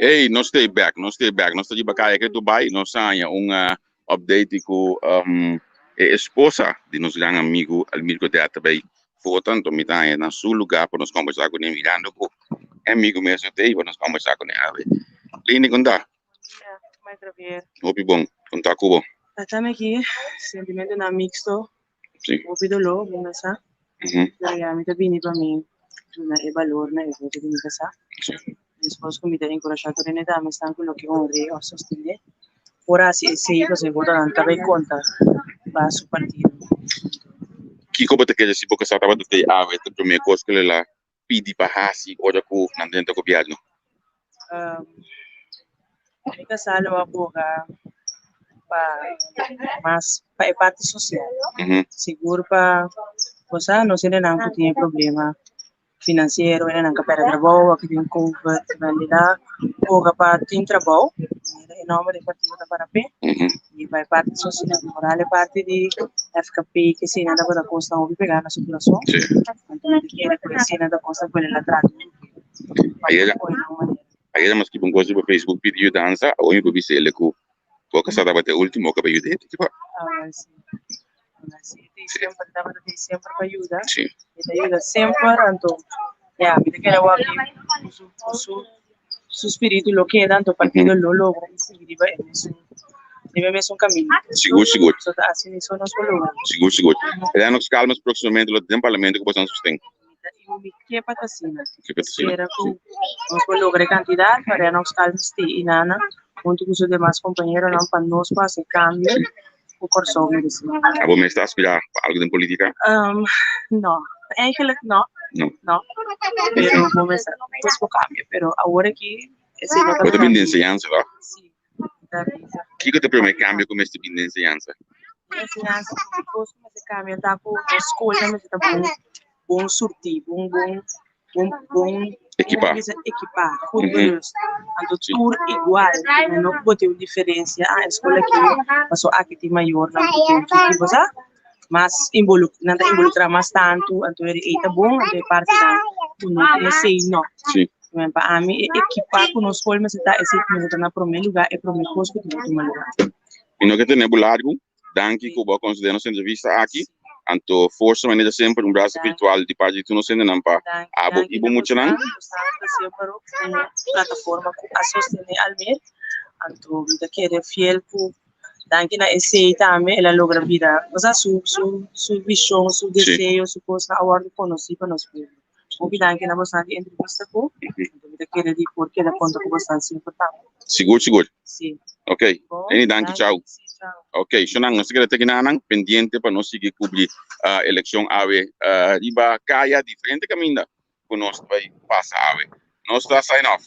Hey, nos ta back, nos ta back. Nos ta riba kaya ke Dubai, nos a haña un update ku e esposa di nos gran amigu Almir Godett ta bai vota, anto mi ta haña na su lugá pa nos kombersá kuné, mirando ku e amigu mes no ta ei pa nos kombersá kuné awe. Lini, kon ta? Ya, Maestro Javier. Hopi bon, kon ta ku bo? Atami aki, sentimentonan mixto. Sí. Hopi doló, bo no sa. Pero ya mi ta bini pa mi duna e balor na e voto di mi kasá. Sí. Despues ku mi ta enkurashá tur hende tambe esnan ku lo ke honr'é òf sostené por hasi esei pasobra e votonan ta bai konta pa su partido. Kiko bo ta kere si bo kasá tabata tei awe ta promé kos ku lo el a pidi pa hasi ora ku nan drenta gobièrnu? Mi kasá lo a boga pa mas pa e parti sosial. Sigur pa bo sa nos hendenan ku tin e problema finansiero, hendenan ku a pèrdè trabou, a tin covid, en realidat boga pa tin trabou. E nòmber di e partido ta para p'e. I pa e parti sosial. Moral e parti di FKP ke asina tabata kosnan hopi pegá na su kurason. Anto mi ta kere ku asina ta kosnan ku el a trata di Ayera, ayera mi a skibi un kos riba Facebook pidi yudansa, awor mi por bisa el ku bo kasá tabata e ultimo ku a yuda hende tipo. Ah, si. Si, e semper tabata tin semper pa yuda. Si. E ta yuda semper, anto ya mi ta kere wak ku su ku su su spiritu lo keda, anto partido lo logra i sigui riba e mesun riba e mesun kaminda. Sigur, sigur. So ta asina so nos por logra. Sigur, sigur. Rennox Calmes próximamente lo ta den parlamento ku boso sosten. Mi ke pa ta asina. Ke pa ta asina. Spera ku nos por logra e kantidat pa Rennox Calmes te i Nana huntu ku su demas kompañeronan pa nos por hasi e kambio ku Kòrsou meresé. Abo mes ta aspirá pa algu den polítika? No, eigenlijk no. No. No. Pero bo mes nos por kambia, pero awor aki esei no ta. Bo ta bini den enseñansa, no? Si. Kiko ta e promé kambio ku mester bini den enseñansa? Enseñansa, promé kos ku mester kambia ta ku nos skolnan mester ta bon bon surtí, bon bon bon bon Ekipá. Ekipá, goed berust. Anto tur igual, no ku bo tin un diferensia, ah e skol aki paso aki tin mayornan ku tin ki bo sa mas inbolu nan ta involukrá mas tantu, anto ei ta bon, anto e partinan ku no tin esei no. Sí. Pa ami e ekipá ku nos skol mester ta esei mester ta na promé lugá, e promé kos ku tin ku tuma lugá. Mi no ke tene bo largu, danki ku bo a konsidera nos entrevista aki. Anto forsa manera semper un brasa virtual di parti di tur nos hendenan pa abo i bo muchanan. Danki na semper un plataforma ku a sostené Almir. Anto mi ta kere fiel ku danki na esei tambe el a logra bira, osea su su su vishon, su deseo, su kosnan a wòrdu konosí pa nos pueblo. Hopi danki na bosan di entrevista ku anto mi ta kere di por keda konta ku bosan semper tambe. Sigur sigur. Si. Ok. Eni danki chau. Si chau. Ok shonan nos ta keda teki nanan pendiente pa nos sigui kubri elekshon awe riba kaya diferente kaminda ku nos ta bai pasa awe. Nos ta sign off.